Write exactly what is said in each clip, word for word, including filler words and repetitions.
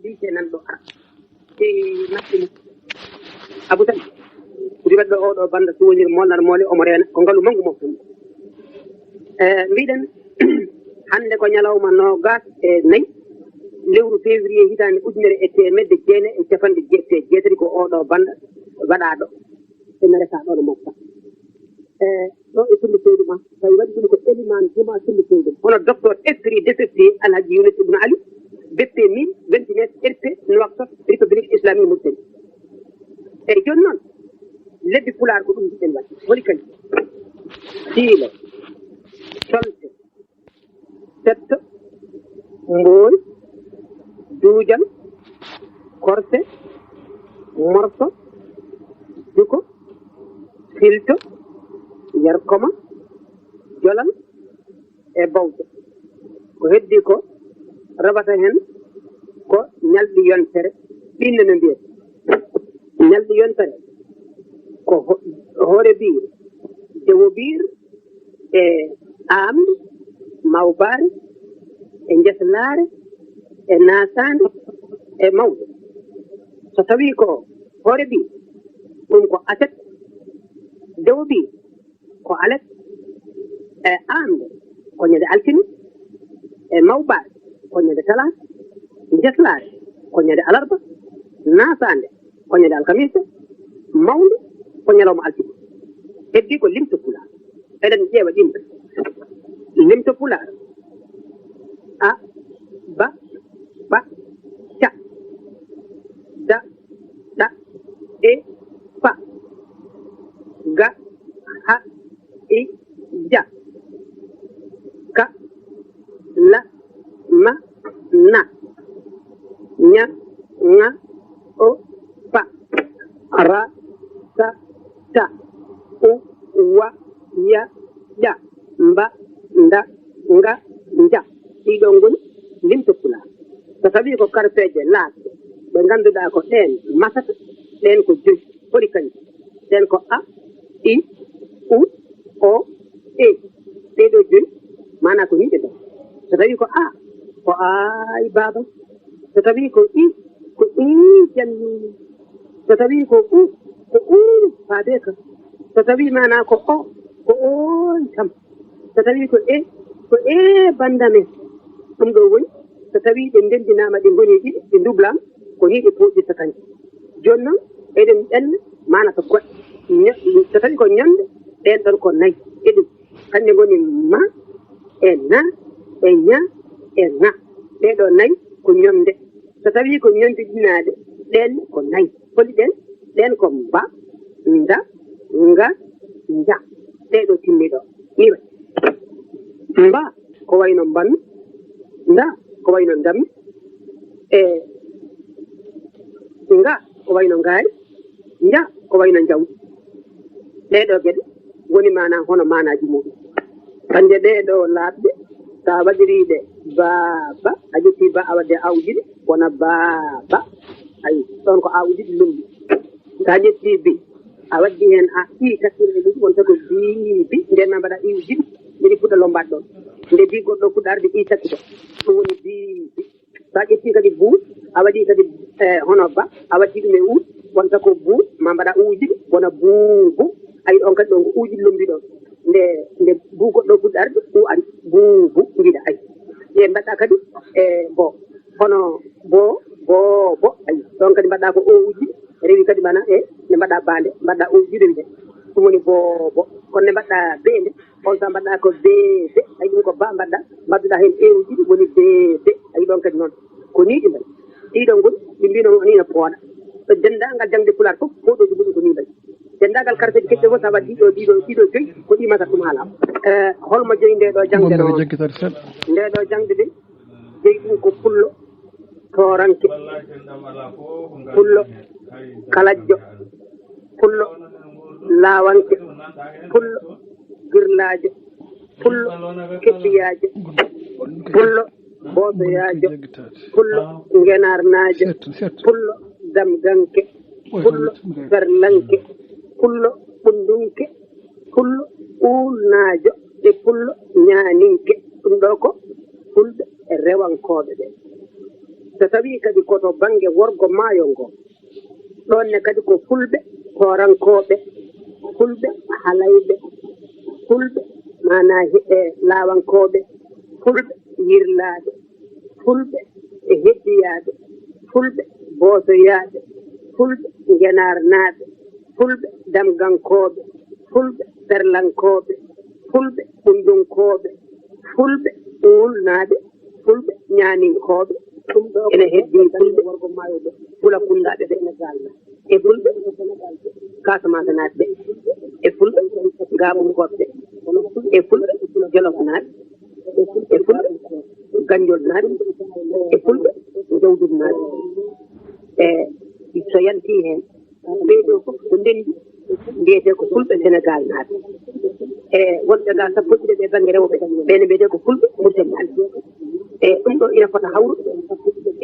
Limte nan ɗo ara. Te matti mo. Abu Tan. Riwat ɗo oɗo banda suwonir molnar mole omo reena. Ko ngalu mangu mo. E, mbiɗen, hannde ko ñalawma noogas e nayi, lewru février, hitaande ujunere e teemedde jeenayi e capanɗe jeetati e jeetati, ko oɗo banda waɗaaɗo e Naresa ɗo no Mofta. E, ɗo e Tullu Seydu ma, tawi waɗi ɗum ko Eliman Juma Tullu Seydu. Hono docteur esprit décepté Alhaji Yunus Ibn Ali, B P mille vingt-neuf R P Nouakchott, République Islamique Mauritanie. Eyyi, jooni noon, lebbi Pulaar ko ɗum njiɗɗen waɗde. Holi kañum? Siilo, colte, setto, mbool, duujal, korse, morso, juko, silto, yerkoma, jolal, e bawjo. Ko heddi ko rabata hen ko ñalɗi yontere, ɗinne no mbiyete. Ñalɗi yontere ko ho-, hoore biir, dewo biir, e aamde, mawbaare, e njeslaare, e naasaande, e mawɗo. So tawii ko hoore biir, ɗum ko aset, dewo biir, ko alet, e aamde ko ñande altine, e mawbaare ko ñande talaata, njeslaare ko ñande alarba, naasaande ko ñande alkamiisa, mawnde ko ñalawma altine. Heddi ko limto Pulaar. Eɗen ƴeewa ɗimɓe. Limto Pulaar. A, ba, ɓa, ca, da, ɗa, e, fa, ga, ha, i, ja, ka, la, ma, na, ña, ŋa, o, pa, ra, sa, ta, u, wa, ya, ƴa, mba, nda, nga, nja. Ɗiɗo ngoni limto Pulaar. So tawii ko karpeeje laatɗe ɗe ngannduɗaa ko ɗeen masata, ɗeen ko joyi. Holi kañum? Ɗeen ko a, i, u, o, e. Ɗee ɗoo joyi, maanaa ko nii ɗe mbayi. So tawii ko a, ko aay baaba. So tawii ko i, ko ii janni. So tawii ko u, ko uu faadee ka. So tawii maanaa ko o, ko ooy kam. So tawii ko e, ko ee banndame. Ɗum ɗoo woni, so tawii ɗe ndenndinaama, ɗe ngonii ɗiɗi, ɗe ndublaama, ko nii ɗe pooɗirta kañje. Jooni noon, eɗen ɓenna maana ko goɗɗe. Ño-, so tawii ko ñonde, ɗeen ɗoon ko nayi. E ɗum, kañje ngoni ma, e na, e ña, e ŋa. Ɗee ɗoo nayi ko ñonde. So tawii ko ñonde ɗinaaɗe, ɗeen ko nayi. Holi ɗeen? Ɗeen ko mba, nda, nga, nja. Ɗee ɗoo timmi ɗo. Nii wayi. Mba ko wayno mbanmi, nda ko wayno ndammi, e nga ko wayno ngaari, nja ko wayno njawdi. Ɗee ɗoo geɗe ngoni maanaa hono maanaaji muuɗum. Kañje ɗee ɗoo laaɓɗe, so a waɗirii ɗe baaba, a ƴettii ba a waɗde awjude, wona baaba. Ayi, ɗoon ko awjude lumbi. So a ƴettii bi, a waddi heen a i takkirɗe ɗiɗi, wonta ko biibi. Ndeen ma mbaɗa iwjude, mbiɗi fuɗa lombaade ɗoon. Nde bi goɗɗo fuɗɗa arde, i takkito. Ɗum woni biibi. So a ƴettii kadi buu, a waɗii kadi, eh, hono ba, a waɗdi ɗum e u, wonta ko buu, ma mbaɗa uujude, wona buubu. Ayi, ɗoon kadi ɗoon ko uujude lombi ɗoon. Nde, nde buu goɗɗo fuɗɗa arde, u ari, buubu, mbiɗa ayi. Nde mbaɗɗa kadi, eh, bo, hono bo, boobo, ayi, ɗoon kadi mbaɗɗa ko o ujude, rewi kadi mana e nde mbaɗɗa baande, mbaɗɗa o ujude nde, ɗum woni boobo. Kono nde mbaɗɗa bee nde, on tan mbaɗɗa ko beebe, ayi, ɗum ko ba mbaɗɗa, mbaɗɗa heen e ujude, woni beebe, ayi, ɗoon kadi noon. Ko nii ɗi mbayi. Ɗiɗo ngoni, ɗi mbino ni no pooɗa. Ko denndaangal jaŋde Pulaar fof, fooɗooji mum ko nii mbayi. Denndaangal karfeeji kecce fof, so a waɗi ɗiɗo, ɗiɗo, ɗiɗo joyi, ko ɗi masat ɗum haala. Eh, holmo joyi nde ɗo jaŋde? Ngonno no ko jaggi tati seeɗa. Nde ɗo jaŋde de, jeyi ɗum ko pullo, tooranke, pullo, kalajjo, pullo, laawanke, pullo, girlaajo, pullo, kebbiyaajo, pullo, boosoyaajo, pullo, ngenaarnaajo, pullo, damganke, pullo, ferlanke, pullo, ɓundunke, pullo, uulnaajo, e pullo, ñaaninke. Ɗum ɗo ko fulɓe rewankooɓe ɓe. So tawii kadi ko to bannge worgo maayo ngo, ɗoon ne kadi ko fulɓe korankooɓe, fulɓe halayɓe, fulɓe maanaa he- e laawankooɓe, fulɓe yirlaaɓe, fulɓe e heddiyaaɓe, fulɓe boosoyaaɓe, fulɓe ngenaarnaaɓe, fulɓe damgankooɓe, fulɓe perlankooɓe, fulɓe ɓundunkooɓe, fulɓe wulnaaɓe, fulɓe ñaaninkooɓe. Ɗum ɗo ene heddii fulɓe worgo maayo ɓe, fula kunndaaɓe ɓe, e fulɓe kaasamaasa naaɓe ɓe, e fulɓe gaaɓunkooɓe ɓe, e fulɓe jolofnaaɓe, e fulɓe ganjolnaaɓe, e fulɓe jawdudnaaɓe. E so yantii heen, ɓee ɗoo fof ko ndenndi, mbiyetee ko fulɓe Senegaal naaɓe. E wonɓe ga sappo ɗiɗi ɓe bannge rewɓe, ɓe ne mbiyetee ko fulɓe Murtel naaɓe. E ɗum ɗo ina fota hawru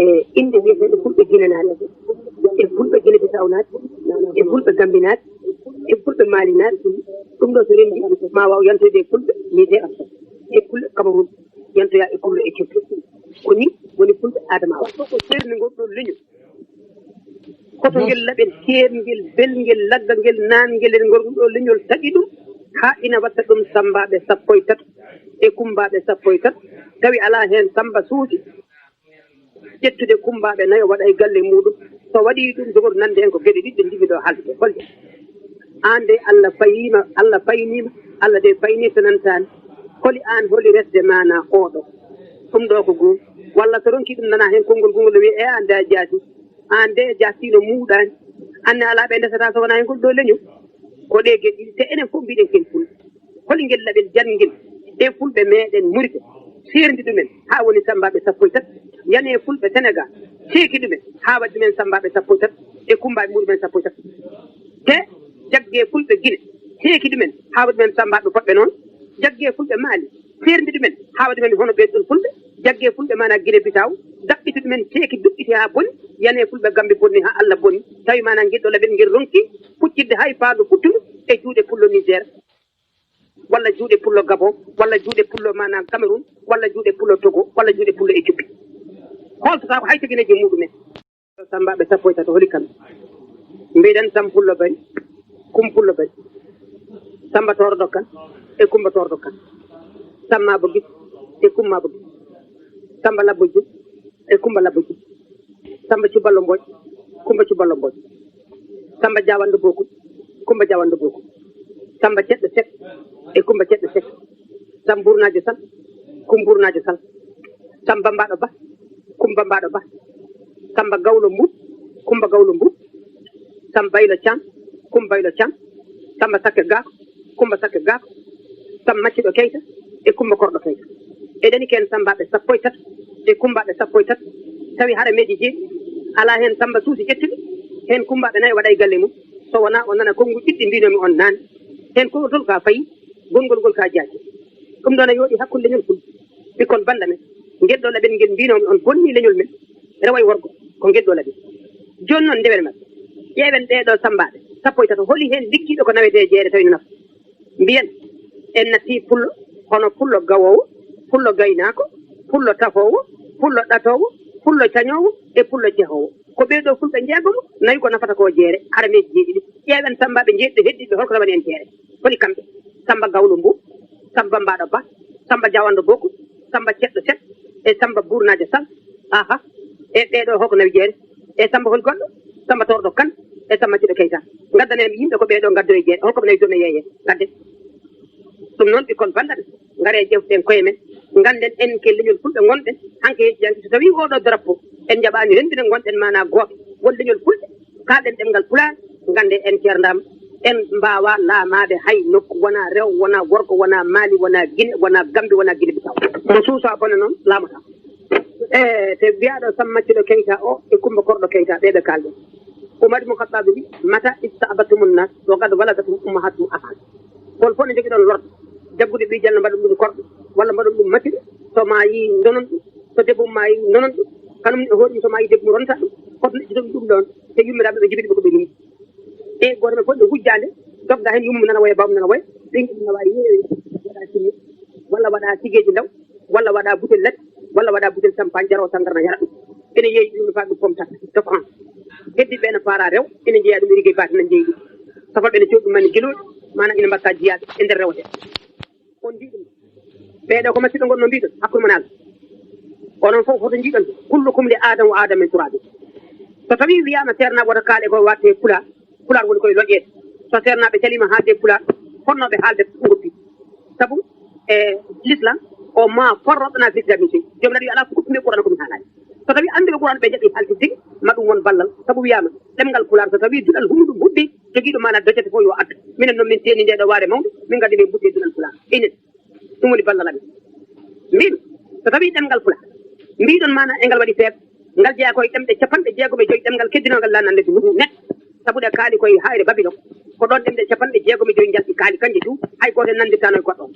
e innde wiyeteeɗe fulɓe Gine naaɓe, e fulɓe Gine Bisaw naaɓe, e fulɓe Gambi naaɓe, e fulɓe Maali naaɓe. Ɗum ɗo so renndi ma waaw yantoyde e fulɓe Niger, e fulɓe Cameroun, yantoya e fulɓe Éthiopie. Ko ni woni fulɓe Adamawa. Ko seerni ngol ɗo leñol. Koto ngel laɓel, keerngel, belngel, laggangel, naatngel e ngol ɗo leñol taƴi ɗum, haa ina watta ɗum sammbaaɓe sappo e tato e kummbaaɓe sappo e tato, tawi alaa heen sammba suusi ƴettude kummbaaɓe nayo waɗa e galle muuɗum. So waɗii ɗum, jogori nande heen ko geɗe ɗiɗi ɗe njiɗmi ɗo haaldude. Holɗe? Aan de Allah fayiima, Allah fayniima, Allah de faynii so nantaani. Holi aan, holi resde maanaa oo ɗo? Ɗum ɗo ko goo. Walla so ronkii ɗum nana heen konngol gongol no wiya, e aan de a jaasi. Aan de a jaasiino muuɗaani. Aan ne alaa ɓe ndesataa so wonaa heen ngol ɗo leñol. Ko ɗee geɗe ɗiɗi. Te enen fof mbiɗen ken fulɓe. Holi ngel laɓel jangel? Ɓe fulɓe meɗen Murite, seerndi ɗumen haa woni sammbaaɓe sappo e tati, yanee fulɓe Senegaal, seeki ɗumen haa waɗi ɗumen sammbaaɓe sappo e tati e kummbaaɓe muɗumen sappo e tati. Te jaggee fulɓe Gine, seeki ɗumen haa waɗi ɗumen sammbaaɓe potɓe noon. Jaggee fulɓe Maali, seerndi ɗumen haa waɗi ɗumen hono ɓee ɗoon fulɓe. Jaggee fulɓe maanaa Gine Bisaw, daɓɓiti ɗumen, seeki duɓɓiti haa boni, yanee fulɓe Gambi bonni haa Allah bonni. Tawi maanaa ngel ɗo laɓel ngel ronki puccitde hay faandu futtundu e juuɗe pullo Niger, walla juuɗe pullo Gabon, walla juuɗe pullo maanaa Cameroun, walla juuɗe pullo Togo, walla juuɗe pullo Éthiopie. Holtotaako hay tegineeji muɗumen. Sammbaaɓe sappo e tato, holi kamɓe? Mbiɗen Sammba Pullo Bari, Kummba Pullo Bari, Sammba Toorɗo Kan e Kummba Toorɗo Kan, Sammba Maabo Gis e Kummba Maabo Gis, Sammba Labbo Jum e Kummba Labbo Jum, Sammba Cuballo Mbooj, Kummba Cuballo Mbooj, Sammba Jawando Bokum, Kummba Jawando Bokum, Sammba Ceɗɗo Sek e Kummba Ceɗɗo Sek, Sammba Burnaajo Sal, Kummba Burnaajo Sal, Sammba Bammbaaɗo Ba, Kummba Bammbaaɗo Ba, Sammba Gawlo Mbuub, Kummba Gawlo Mbuub, Sammba Baylo Caam, Kummba Baylo Caam, Sammba Sakke Gaako, Kummba Sakke Gaako, Sammba Maccuɗo Keyta e Kummba Korɗo Keyta. Eɗeni ko en sammbaaɓe sappo e tato e kummbaaɓe sappo e tato, tawi harameeji jeeɗi, alaa heen sammba suusi ƴettuɗo heen kummbaaɓe nayo waɗa e galle mum, so wonaa o nana konnguɗi ɗiɗi ɗi mbiinoomi on naane. Heen ko tol ka fayi, gonngol ngol ka jaaki. Ɗum ɗoon a yooɗi hakkunde leñol fulɓe. Ɓikkon bannda men, ngel ɗo laɓel ngel mbiinoomi on bonnii leñol men, rewo e worgo, ko ngel ɗo laɓel. Jooni noon, ndewen maɓɓe, ƴeewen ɓee ɗo sammbaaɓe sappo e tato, holi heen likkiiɗo ko nawetee jeere tawi no nafa? Mbiyen en nattii pullo, hono pullo gawoowo, pullo gaynaako, pullo tafoowo, pullo ɗatoowo, pullo cañoowo e pullo cehoowo. Ko ɓee ɗo fulɓe njeegomo, nayi ko nafata ko jeere, harameeji jeeɗiɗi. Ƴeewen sammbaaɓe jeeɗiɗo heddiiɓe, holko nawani en jeere? Holi kamɓe? Sammba Gawlo Mbuub, Sammba Bammbaaɗo Ba, Sammba Jawando Bokum, Sammba Ceɗɗo Sek e Sammba Burnaajo Sal. Aha, e ɓee ɗo holko nawi jeere? E Sammba holi goɗɗo? Sammba Toorɗo Kan e Sammba Maccuɗo Keyta. Ngaddanee mi yimɓe ko ɓee ɗo ngaddoyi jeere. Holko ɓe nawi joom e yeeye? Ngadden. Ɗum noon, ɓikkon bannda ɓe, ngaree ƴeewten koye men. Ngannden en ke leñol fulɓe ngonɗen, hanke hecci hanke. So tawii oo ɗo drapeau en njaɓaani rendude, ngonɗen maanaa gooto, won leñol fulɓe, kaalɗen ɗemngal Pulaar, nganndee en ceerndam, en mbaawaa laamaade hay nokku, wonaa rewo, wonaa worgo, wonaa Maali, wonaa Gine, wonaa Gambi, wonaa Gine Bisaw. Mo suusaa bone noon laamataa. E te mbiyaaɗo Sammba Maccuɗo Keyta o e Kummba Korɗo Keyta, ɓee ɓe kaalɗen. Umar ibn Khattab wi: "Mata ista'badtumun nas wa qad waladathum ummahatuhum af'al." Hol fof ne jogiɗon lorɗe, jaggude ɓii janno mbaɗa ɗum korɗo, walla mbaɗa ɗum maccuɗo, so maayi ndonon ɗum, so debbo mum maayi ndonon ɗum, kanum ne o hoɗi so maayi debbo mum ronta ɗum, hoto neɗɗo jogi ɗum ɗoon, te yummiraaɓe ɓe njibini ɓe ko ɓe nini. E gooto men fof ne hujjaande, dogga heen yummum nana woya, bawum nana woya, ɓeyngel mum na waawi yeeyoyde, waɗa sinno, walla waɗa sigeeji ndaw, walla waɗa butel lati, walla waɗa butel sampaañ, jaroo sangara na yara ɗum. Ene yeeyi ɗum no faa ɗum pomtata to France. Heddi ɓe no paara rew, ene jeeya ɗum e liggey baati na jeeyi ɗum. Safal ɓe no cooɗi ɗum mani gelooɗi, maanaam ina mbakka jiyaaɓe e nder rewete. On mbii ɗum. Ɓeeɗo ko masiiɓe ngonno mbiɗon, hakkunde mon Allah. Onon fof foto njiɗon, kullukum li Adam wa Adam min turabin. So tawii wiyaama seernaaɓe woto kaale ko watte pulaar, pulaar woni koye loƴƴeede. So seernaaɓe caliima haalde pulaar, fotnooɓe haalde ngoppi. Sabu e l'islam, o ma farratna fi kitabi min shay. Joomiraaɗo wi alaa ko kuɓɓumi Qur'aana ko mi haalaani. So tawii annduɓe Qur'aana ɓe njaɓi haalde tigi, ma ɗum won ballal. Sabu wiyaama, ɗemngal pulaar so tawii duɗal hunnuɗum huɓɓi, jogiiɗo maanaa docete fof yo addu. Minen noon min teeni ndee ɗo waare mawnde, min ngaddi min butte duɗal pulaar. Enen, ɗum woni ballal amen. Mbimi, so tawii ɗemngal pulaar, mbiɗon maanaa e ngal waɗi feere, ngal jeyaa ko e ɗemɗe capanɗe jeegom e joy ɗemngal keddinoogal laanal leydi ndu net. Sabu ɗe kaali koye haayre Babilon, ko ɗoon ɗemɗe capanɗe jeegom e joy njalti kaali kanje too, hay gooto en nanndirtaano e goɗɗo on.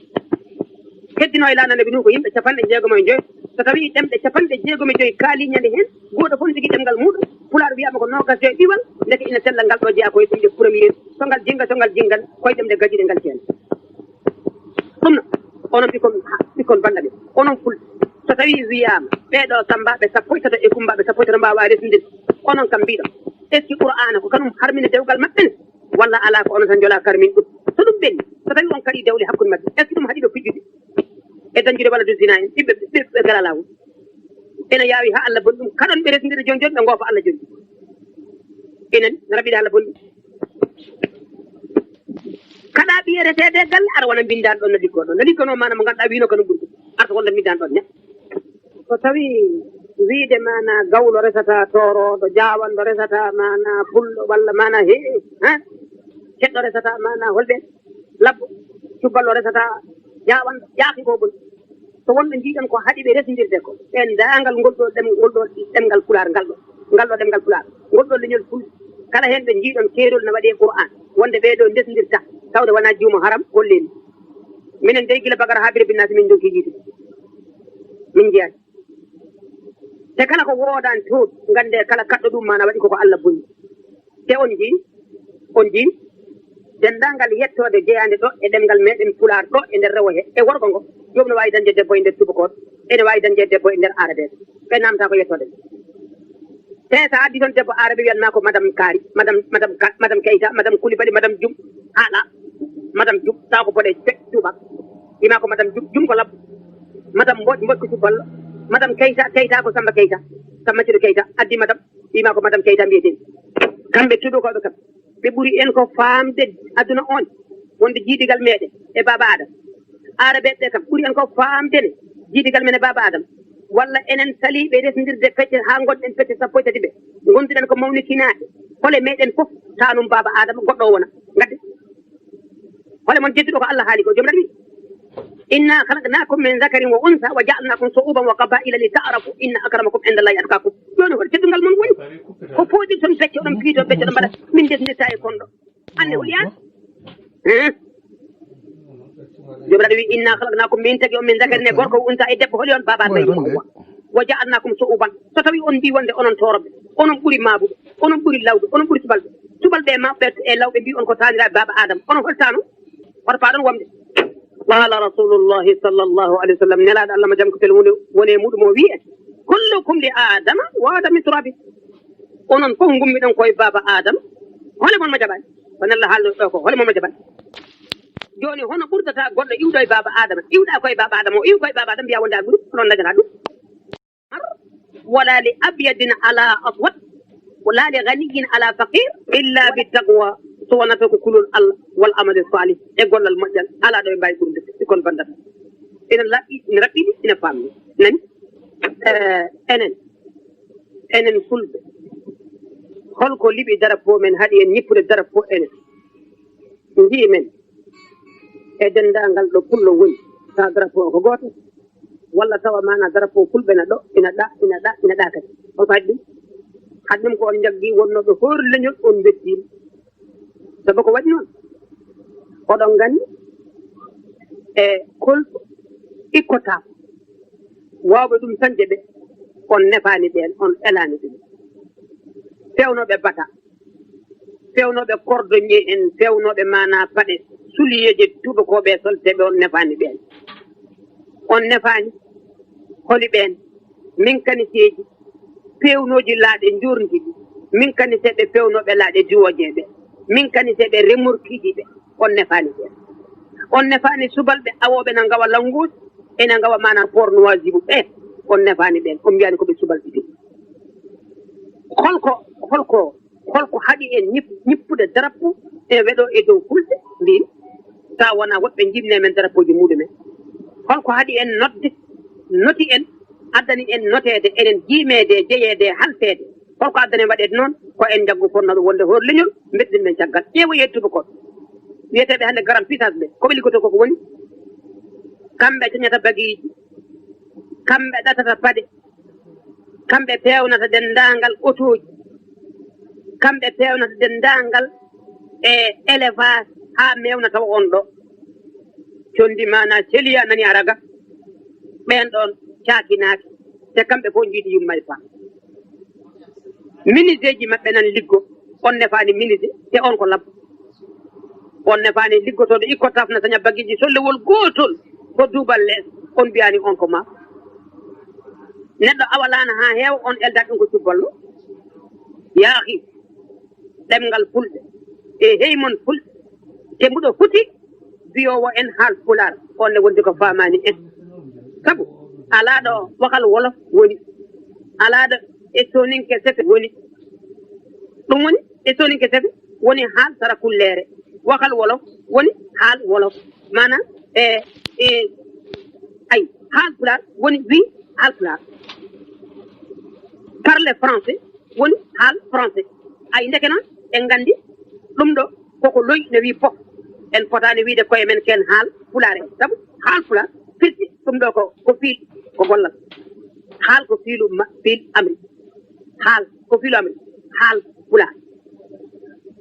Heddinoo e laanal leydi ndu ko yimɓe capanɗe jeegom e joy. So tawii ɗemɗe capanɗe jeegom e joy kaali ñande heen, gooto fof ne jogii ɗemngal muuɗum, pulaar wiyaama ko noogas joy ɗiwal, ndeke ina sella ngal ɗo jeyaa ko e ɗemɗe premier, so ngal jinnga, so ngal jinngan, ko e ɗemɗe gadiiɗe ngal jeyaa. Ɗum noon, onon ɓikkon, ɓikkon bannda ɓe, onon fulɓe, so tawii wiyaama ɓee ɗoo sammbaaɓe sappo e tato e kummbaaɓe sappo e tato mbaawaa resndirde, onon kam mbiɗon, est-ce que Qur'aana ko kanum harmini dewgal maɓɓe ne? Walla alaa, ko onon tan njolaa karmin ɗum? So ɗum ɓenni, so tawii on kaɗii dewle hakkunde maɓɓe, est-ce que ɗum haɗii ɓe fijjude e dañjude walla dusdina en ɓiɓɓe, ɓiɓɓe galaa laawol? Ene yaawi haa Allah boni ɗum. Kaɗon ɓe resndirde jooni jooni, ɓe ngoofa Allah jooni. Enen, no raɓɓiɗe Allah boni. Kala ɓiye reseede e galle, ara wona mbinndaan ɗoon no liggoo ɗoon. No ligganoo maana mo ngannduɗaa wiinoo ko no ɓurdi. Arta wonde mbinndaan ɗoon ne. So tawii wiide maana gawlo resata toorooɗo, jaawanɗo resata maana pullo walla maana he, ha? Ceɗɗo resata maana holɓe? Labbo, cubballo resata jaawanɗo, jaaki ko boni. So wonɓe njiiɗon ko haɗi ɓe resndirde ko, ɓe ndaangal ngol ɗoo ɗem-, ngol ɗoo ɗemngal pulaar ngal ɗoo, ngal ɗoo ɗemngal pulaar, ngol ɗoo leñol fulɓe, kala heen ɓe njiiɗon keerol no waɗi e Qur'aan, wonde ɓee ɗoo ndesndirta, tawde wonaa juumo haram, hollee mi. Minen dey gila Bakara haa Birabi Naasi min ndonki yiitude. Min njiyaani. Te kala ko woodaani toon, nganndee kala kaɗɗo ɗum maana waɗi koko Allah bonni. Te on njii, on njii denndaangal yettoode jeyaande ɗo e ɗemngal meeɗen pulaar ɗo e nder rewo he, e worgo ngo, joom no waawi dañde debbo e nder tubakooɓe, ene waawi dañde debbo e nder aarabeeɓe. Ɓe naamtaa ko yettoode nde. Te so a addi toon debbo aarabe, wiyan ma ko madame Kaari, madame, madame Ka-, madame Keyta, madame Koulibaly, madame Dioum, haala, madame Dioum, taw ko boɗeejo pe-, tuubak. Wima ko madame Dioum, Dioum ko labbo. Madame Mbodj, Mbodj ko cubballo. Madame Keyta, Keyta ko Samba Keyta. Samba Cedo Keyta, addi madame, wima ko madame Keyta mbiyeten. Kamɓe tubakooɓe kam, ɓe ɓuri en ko faamde aduna on, wonde jiidigal meeɗen e Baaba Adama. Aarabeeɓe ɓe kam ɓuri en ko faamde ne jiidigal men e Baaba Adama. Walla enen saliiɓe resndirde pecce haa ngonɗen pecce sappo e tati ɓe, ngonduɗen ko mawnikinaaɓe. Hole meeɗen fof taanum Baaba Adama, goɗɗo o wona. Ngadde. Hole mon jedduɗo ko Allah haali ko? Jom radi. Inna khalaqnakum min dhakarin wa untha wa ja'alnakum shu'uban wa qaba'ila li ta'arafu inna akramakum indallahi atqakum. Jooni hol teddungal mon woni? Ko pooɗirton pecce, oɗon piito pecce, oɗon mbaɗa, min ndesndirta e konɗo. Anne holi an? Eh? Jom radi wi, "Inna khalaqnakum", min tagi on min dhakarin e gorko, "wa untha" e debbo, holi on? Baaba Adama wi, "Wa ja'alnakum shu'uban." So tawi on mbi wonde onon tooroɓe, onon ɓuri maabuɓe, onon ɓuri lawɓe, onon ɓuri subalɓe, subalɓe e mawɓe e lawɓe mbi on ko taaniraaɓe Baaba Adama, onon holtaano? Hoto paaɗon wamde. Qala Rasulullahi sallallahu alayhi wa sallam, Nelaaɗo Allah mo jam ko tel woni, woni e muɗum o wi en, "Kullukum li Adama wa Adama min turabi." Onon fof ngummiɗon koye Baaba Adama. Hole mon mo jaɓani? Ko nella haalno ɗo ko, hole mon mo jaɓani? Jooni hono ɓurdata goɗɗo iwɗo e Baaba Adama, iwɗa koye Baaba Adama, o iw koye Baaba Adama, mbiya wonde a ɓuri, onon dañata ɗum. Wala li abyadin ala aswad, wala li ghaniyin ala faqir, illa bi taqwa, so wonata ko kulol Allah, wal amali salih, e gollal moƴƴal, ala ɗo e mbawi ɓurde, ɓikkon bandam. Ina laɓɓi, ina raɓɓiɗi, ina famni. Nani? Eh, enen, enen fulɓe, holko liɓi drapeau men, haɗi en ñippude drapeau enen? Njii men e denndaangal ɗo pullo woni, tawa drapeau o ko gooto, walla tawa maana drapeau fulɓe na ɗo, ina ɗa, ina ɗa, ina ɗa kadi. Holko haɗi ɗum? Haɗi ɗum ko on njaggi wonnooɓe hoore leñol, on mbettiima. Sabu ko waɗi noon, oɗon nganndi e kolko ikkotaako waawɓe ɗum sañde ɓe, on nefaani ɓeen, on elaani ɗum. Feewnooɓe bata, feewnooɓe cordonnier en, feewnooɓe maana paɗe, soulier je tubakooɓe e solteeɓe, on nefaani ɓeen. On nefaani holi ɓeen? Min kaniseeji, Peewnooji laaɗe njoorndi ɗi, min kaniseeɓe peewnooɓe laaɗe diwoojeeɓe, min kaniseeɓe remorkiiji ɓe, on nefaani ɓeen. On nefaani subalɓe awooɓe na ngawa Lanngoos, ena ngawa maanaa Poor Nuwaasibu ɓe, on nefaani ɓeen, on mbiyaani ko ɓe subalɓe ɗi. Holko, holko, holko haɗi en ñip-, ñippude darappu e weɗo e dow fulɓe mbiin, tawa wonaa woɓɓe njiimnee men darappooji muuɗum en? Holko haɗi en nodde, noti en, addani en noteede, enen jiimeede, jeyeede, halteede? Holko addani en waɗeede noon? Ko en njaggu fonnooɓe wonde hoore leñol, mbeddin men caggal. Ƴeewoyee tubakooɓe wiyeteeɓe hannde grand puissance ɓe, ko ɓe liggotoo ko ko woni? Kamɓe coñata bagiiji, kamɓe ɗatata paɗe, kamɓe peewnata denndaangal otooji, kamɓe peewnata denndaangal e élevage haa meewna tawa on ɗo. Conndi maanaa celiya nani araga, ɓeen ɗoon caakinaaki, te kamɓe fof njiidi yummay paa. Miniseeji maɓɓe nan liggo, on nefaani minise, te on ko labbo. On nefaani liggotooɗo ikko tafna saña bagiiji sollewol gootol ko duubal lees, on mbiyaani on ko maa. Neɗɗo awalaana haa heewa, on eldaaki ɗum ko cubballo. Yaahi ɗemngal fulɓe e heymon fulɓe, te mbuɗo foti biyoowo en haal pulaar, on ne wondi ko faamaani en. Sabu alaa ɗo wakal wolof woni, alaa ɗo e soninke sese woni. Ɗum woni e soninke sese woni haal sara kulleere. Wakal wolof woni haal wolof. Maanaam, e, e, ay, haal pulaar woni wi haal pulaar. Parle français woni haal français. Ay, ndeke noon, en nganndi ɗum ɗo koko loy no wi pok. En potaani wiide koye men ken haal pulaar en. Sabu haal pulaar firti ɗum ɗo ko, ko fiil, ko gollal. Haal ko fiilu ma-, fiil amri. Haal ko fiilu amri. Haal pulaar.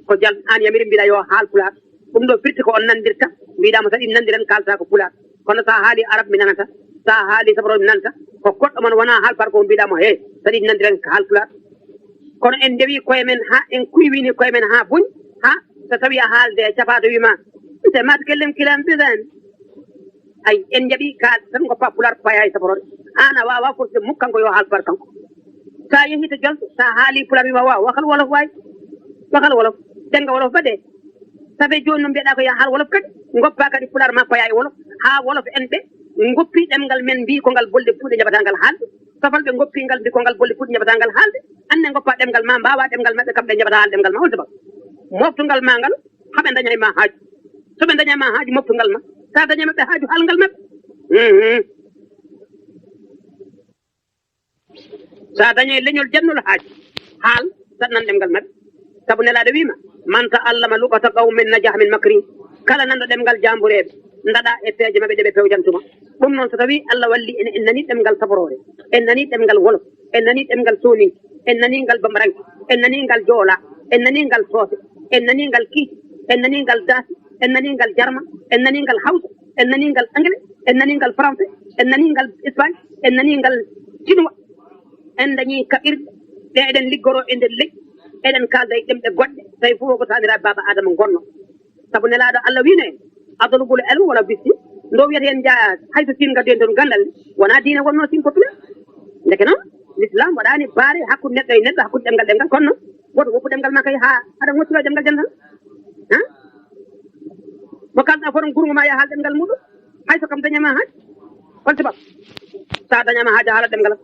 Ko jal, aan yamiri mbiɗa yo haal pulaar. Ɗum ɗo firti ko on nanndirta. Mbiɗa mo saɗi nanndiren kaalta ko pulaar. Kono so a haali arab mi nanata. So a haali sabro mi nanata. Ko goɗɗo mon wona haal par ko mbiɗa mo he. Saɗi nanndiren ko haal pulaar. Kono en ndewi koye men haa en kuywini koye men haa buñ. Haa so tawi a haalde e capaato wima. Te mat kellem kilam bisan. Ay, en njaɓi ka tan ngoppa pulaar paya e saforode. Aan a waawa fotde muk kanko yo haal pulaar kanko. Sa yehi to jolɓe, sa haali pulaar wima waaw, wakal wolof waay. Wakal wolof. Jannga wolof ba dee. Sabe jooni no mbiyaɗa ko ya haal wolof kadi. Ngoppa kadi pulaar ma paya e wolof. Haa wolof en ɓe ngoppi ɗemngal men mbi ko ngal bolde puuɗe njaɓata ngal haalde. Safalɓe ngoppi ngal mbi ko ngal bolde puuɗe njaɓata ngal haalde. Anne ngoppa ɗemngal ma, mbawa ɗemngal maɓɓe kamɓe njaɓata haal ɗemngal ma. Hol sabab? Moftungal ma ngal, haɓe daña e ma haaju. So ɓe daña e ma haaju moftungal ma, sa daña e maɓɓe haaju haalngal maɓɓe. Mhm. Sa daña e leñol jannol haaju, haal, saɗnan ɗemngal maɓɓe. Sabu Nelaaɗo wiima, "Man ta'allama lughata qawmin najaha min makrihim." Kala nanɗo ɗemngal jaambureeɓe, ndaɗa e peeje maɓɓe ɗe ɓe pewjantuma. Ɗum noon, so tawii Allah walli en, en nanii ɗemngal saboroore, en nanii ɗemngal wolof, en nanii ɗemngal sooninke, en nanii ngal bambaranke, en nanii ngal joola, en nanii ngal soose, en nanii ngal kiiti, en nanii ngal daasi, en nanii ngal jarma, en nanii ngal hawsa, en nanii ngal angle, en nanii ngal français, en nanii ngal espagne, en nanii ngal chinois. En dañii kaɓirɗe ɗe eɗen liggoroo e nder leƴƴi, eɗen kaalda e ɗemɗe goɗɗe, tawi fof ko taaniraaɓe baaba Aadama ngonno. Sabu Nelaaɗo Allah wiino en, "Atlubul ilma walaw bissin." Nde o wiyata en njaha hay so Siin ngaddoyi toon ganndal, wonaa diine wonnoo Siin populaire. Ndeke noon, l'islam waɗaani baare hakkunde neɗɗo e neɗɗo, hakkunde ɗemngal ɗemngal, kono noon, gooto woppu ɗemngal ma kay haa aɗa ngoccira ɗemngal dental. Ha? Mo kaalɗa fof, gurngo ma yo haal ɗemngal muɗum, hay so kam dañaama haaj. Hol sabab? Sa dañaama haaj, a haala ɗemngal.